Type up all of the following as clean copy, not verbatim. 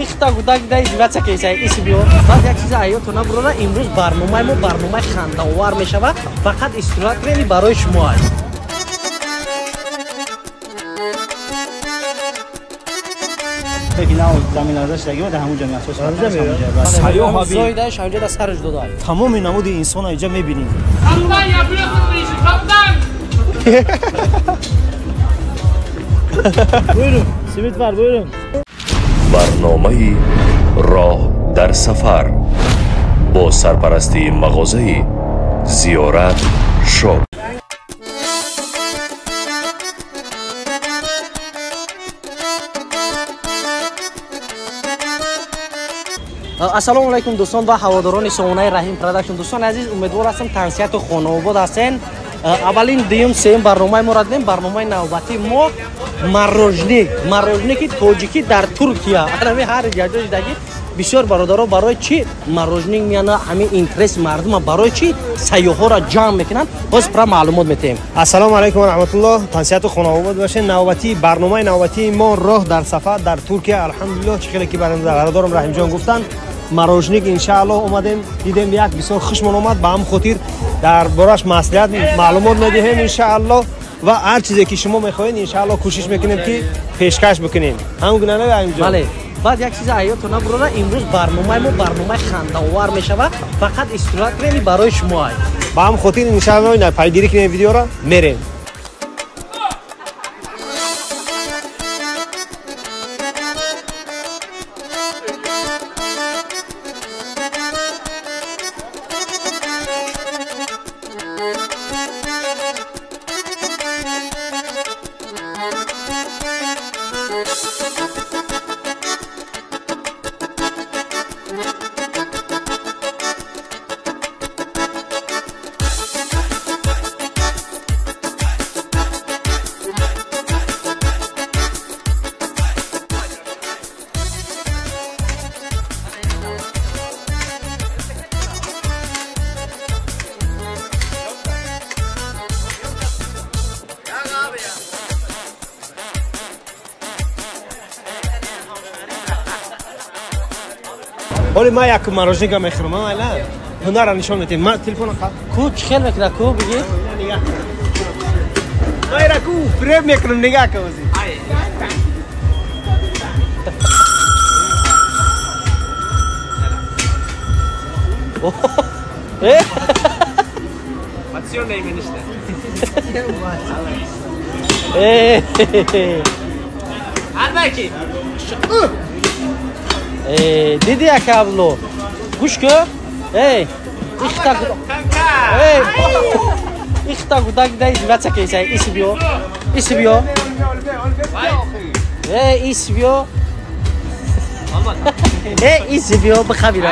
Ихта гудак дай диваца кейсай иси биё. Баъд як чиза аётон набурора, имрӯз барномаи мо барномаи хандаовар мешавад. Фақат истироҳат кунед, барои шумо аст. Тамоми намуди инсона инҷа мебинем. Buyurun, simit var, buyurun. Барномаи роҳ дар сафар бо сарпарастии мағозаи Зиёрат Шоп. Ассалому алайкум дӯстон ва ҳаводорони сомонаи Раҳим Продакшн. Дӯстони азиз, умедвор ҳастам тансиҳату хонаобод ҳастен. Аввалин, дуюм, сеюм барномаи моро дидем. Барномаи навбатии мо марожник, марожники тоҷикӣ дар Туркия. Ҳами ҳар ҷаҷо шидаги бисёр бародаро барои чӣ марожник меяна, ҳамин интерес мардума барои чӣ сайёҳҳоро ҷамъ мекунанд, боз пура маълумот метиҳем. Ассалому алайкум ва раҳматуллоҳ. Тансиҳату хонаобод бошед. Навбатии барномаи навбатии мо роҳ дар сафар дар Туркия. Алҳамдулиллоҳ, чӣ хеле ки бародарам Раҳимҷон гуфтанд, марожник иншааллоҳ омадем, дидем, як бисёр хушмон омад. Ба ҳам хотир дар бораш маслиҳат маълумот медиҳем иншааллоҳ ва ҳар чизе ки шумо мехоҳед иншааллоҳ кӯшиш мекунем ки пешкаш бикунем. Ҳамон гуна не, Раҳимҷон? Бале. Баъд як чиза аётон набурора, имрӯз барномаи мо барномаи хандаовар мешавад. Фақат истироҳат кунед, барои шумо аст. Ба ҳам хотир иншааллоҳ пайгирӣ кунем видеоро, мерем. Оли ман як марожника мехӯрам, айла ҳунарро нишон медиҳем. Ман телефонро ку чӣ хел мекунад, ку бигӣ? Ман ира ку фиреб мекунам, нигаҳ кун ози. What's your name, enişte? Albaki. Диди яка Абдулло, гӯш кӯ. Ихта гудак дай диваца кейсай иси биё, иси биё, иси биё, иси биё, бихабира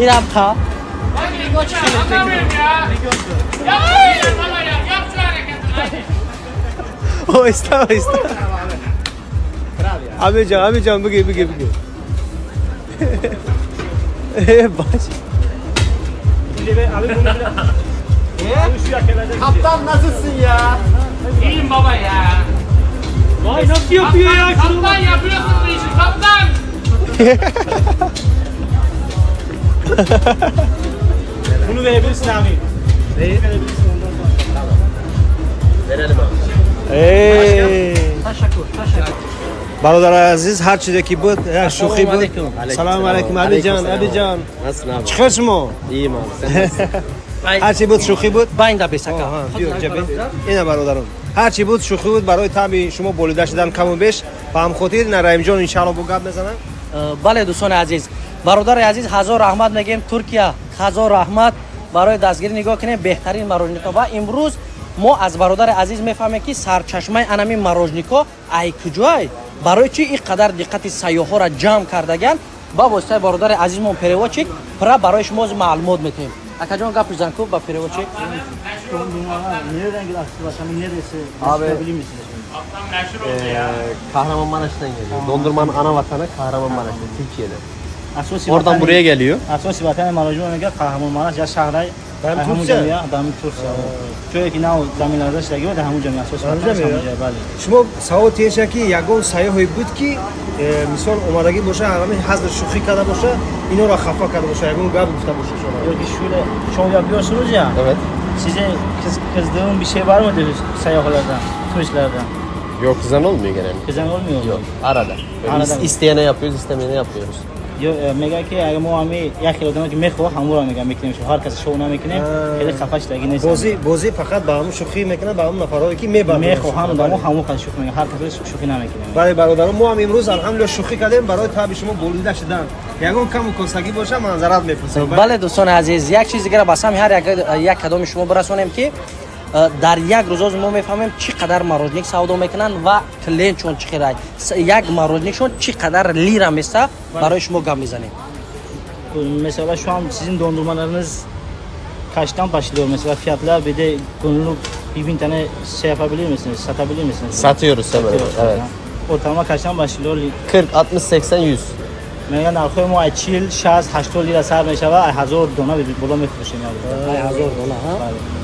инам қа. Оҳиста оҳиста. Абиҷон, Абиҷон, бигир, бигир, бигир. Baş. Kaptan nasılsın ya? İyiyim baba ya. Vay, nasıl yapıyor ya? Kaptan yapıyorsun bu işi kaptan. Bunu verebilirsin abi. Neyi? Verebilirsin ondan sonra. Tamam. Verelim abi. Teşekkür, teşekkür. Бародари азиз, ҳар чизе ки буд як шӯхӣ буд. Салому алайкум, Абиҷон, Абиҷон, чӣ хел шумо? Ҳар чи буд шӯхӣ буд. Байнда бесака. Ина бародарон, ҳар чи буд шӯхӣ буд, барои таъми шумо болида шудан каму беш. Ба ҳам хотир ина Раҳимҷон иншааллоҳ бо гап мезанам. Бале дӯстони азиз, бародари азиз, ҳазор раҳмат мегӯем Туркия, ҳазор раҳмат барои дастгирӣ. Нигоҳ кунем беҳтарин марожникҳо ва имрӯз мо аз бародари азиз мефаҳмем ки сарчашмаи анами марожникҳо ай куҷоай, барои чӣ ин қадар диққати сайёҳҳоро ҷамъ кардаган. Ба воситаи бародари азизмон переводчик пура барои шумо маълумот метиҳем. Акаҷон, гап бизан ку ба переводчик. Abi, Kahramanmaraş'tan geliyor. Dondurmanın ana vatanı Kahramanmaraş'ta, Türkiye'de. Oradan buraya geliyor. Asosi vatani marojnik Kahramanmaraş ya şahray Дар Туркия? Дар Туркия. Ҷое ки нав заминларза шудагӣ дар ҳамон ҷо асоси ватанаш ҳамон ҷо, бале. Шумо савол теша ки ягон сайёҳе буд ки мисол омадагӣ боша, ҳамин ҳазр шӯхӣ карда боша, инора хафа карда боша, ягон гап гуфта боша шумо? Ё ки şöyle şov yapıyorsunuz ya. Evet. Size kızdığım bir şey var mıdır seyyahlardan, turistlerden? Yok, kızan olmuyor genelde. Kızan olmuyor mu? Yok, arada. Arada. İsteyene yapıyoruz, istemeyene yapmıyoruz. Мега ки агар мо ҳами як хел одаме ки мехоҳ ҳамуро мега мекунем, ҳар кас шоу намекунем, хеле хафа шудагӣ нест. Бозӣ фақат ба ҳамун шӯхӣ мекунад, ба ҳамун нафарҳое ки мебаранд. Мехоҳанд одамо ҳамун қадр шӯхӣ мекунанд, ҳар кас шӯхӣ намекунем. Бале бародарон, мо ҳам имрӯз алҳамдулиллоҳ шӯхӣ кардем барои таби шумо болида шудан. Ягон каму косагӣ боша манзарат мепурсем. Бале дӯстони азиз, як чиз дигара ба сами ҳар як кадоми шумо бирасонем ки дар як рӯз мо мефаҳмем чӣ қадар мороженик савдо мекунанд ва клиентшон чӣ қадар, як мороженикшон чӣ қадар лира места барои шумо гап мезанем. Mesela şu an sizin dondurmalarınız kaçtan başlıyor? Mesela fiyatlar bir de günlük 1000 tane şey yapabilir misiniz? Satabilir misiniz? Satıyoruz tabii. Evet. Ortalama kaçtan başlıyor? 40, 60, 80, 100. мега нархҳои мо ай 40, 60, 80 лира сар мешава, ай 1000 дона боло мефурӯшем. Ай 1000 дона, ҳа?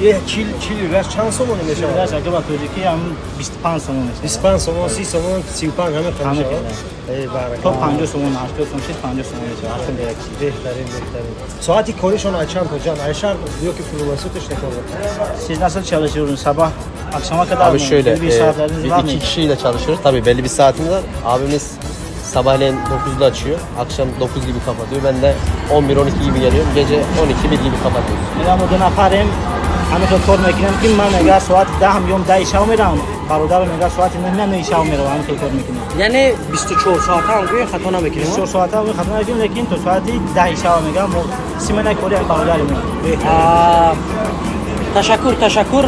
Е 40 лира чанд сомонӣ мешавад? Лираш агар ба тоҷикӣ ҳам 25 сомон мешавад. 25 сомон, 30 сомон, 35 ҳама қадр мешавад. Эй барака. То 50 сомон, 80 сомон, 50 сомон мешавад. Ҳар лира чиз. Беҳтарин, беҳтарин. Соати коришон ай чанд то ҷан? Ай шар ё ки круглосуточно кор мекунад? Siz nasıl çalışıyorsunuz? Sabah akşama kadar Abi mı? Şöyle, bir saatleriniz var mı? İki kişiyle çalışıyoruz. Tabii belli bir saatimiz var. Abimiz sabahleyin 9'da açıyor, akşam 9 gibi kapatıyor. Ben de 11-12 gibi geliyorum, gece 12-1 gibi kapatıyoruz. Мегам ду нафарем, ҳамин кор мекунем ки ман мега соати 10 меём, 10 шав мерам, бародарам мега соати 9 9 шав мерам, ҳамин кор мекунем. Яъне 24 соата ҳам гӯем хато намекунем? 24 соата ҳам хато намекунем, лекин то соати 10 шав мегам, мо симена кори бародарем. Ташаккур, ташаккур.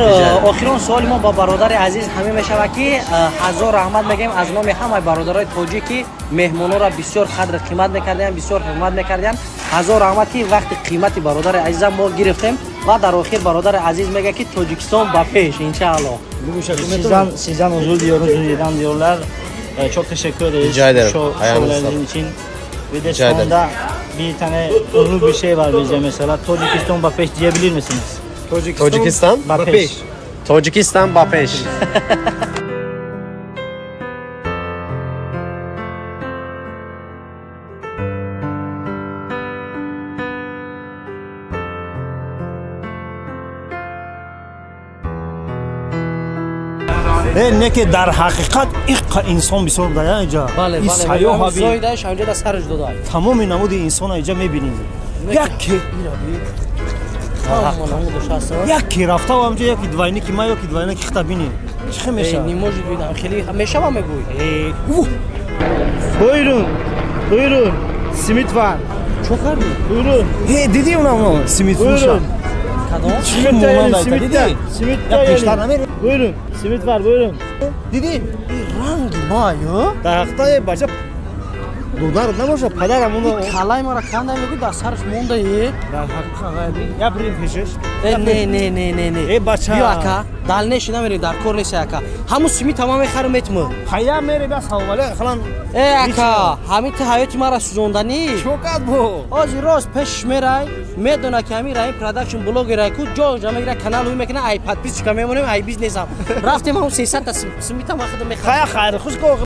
Охирон суоли мо ба бародари азиз ҳамин мешавад ки ҳазор раҳмат мегӯем аз номи ҳамаи бародарои тоҷик ки меҳмононро бисёр қадр қимат мекардиям, бисёр ҳурмат мекардиям. Ҳазор раҳмат ки вақти қимати бародари азизам мо гирифтем ва дар охир бародари азиз мегӯяд ки Тоҷикистон ба пеш, иншааллоҳ. Sizden özür diliyoruz, Rize'den diyorlar. Çok teşekkür ederiz. Rica ederim. Şovlarınız için. Bir de sonunda bir tane ünlü bir şey var bizde mesela. Tacikistan ba peş diyebilir misiniz? Tacikistan ba peş. Tacikistan ba peş. Не ки дар ҳақиқат иққа инсон бисёр буда инҷа. Тамоми намуди инсона инҷа мебинем. Яке рафта ҳамҷо, яки двойники ма, яки двойники хита бинем. Чӣ хел мешавад? Не может быть, хеле мешава мегӯй. Buyurun, buyurun. Simit var. Чо кардӣ? Buyurun. Дидӣ унам симит фурӯша? Кадом? Чӣ хел монанд айта, дидӣ? Simit Я пештар намерӣ? Buyurun, simit var, buyurun. Дидӣ? Ранги ма, ё? Дар ҳақиқат бача дудар набоша, падарам уно калай мара кандай мегӯй, дар сараш монда е. Дар ҳақиқат я бирем пешаш. Не, не, не, не, не. Э бача. Биё ака, дал неши намерем, дар кор нест ака. Ҳамун сими тамом мехарам метму. Ҳая мере ба салом алейкум, халан. Э ака, ҳамин ту ҳаёти мара сӯзонданӣ. Чокат бо. Ҳозир рост пешаш мерай, медона ки ҳамин Раҳим Продакшн блогерай ку ҷо ҷо мегира канал ӯ мекуна, ай подписчика мемонем, ай бизнесам. Рафтем ҳамун 300 та сими тамом худам мехарам. Хая хайр, хуш ко.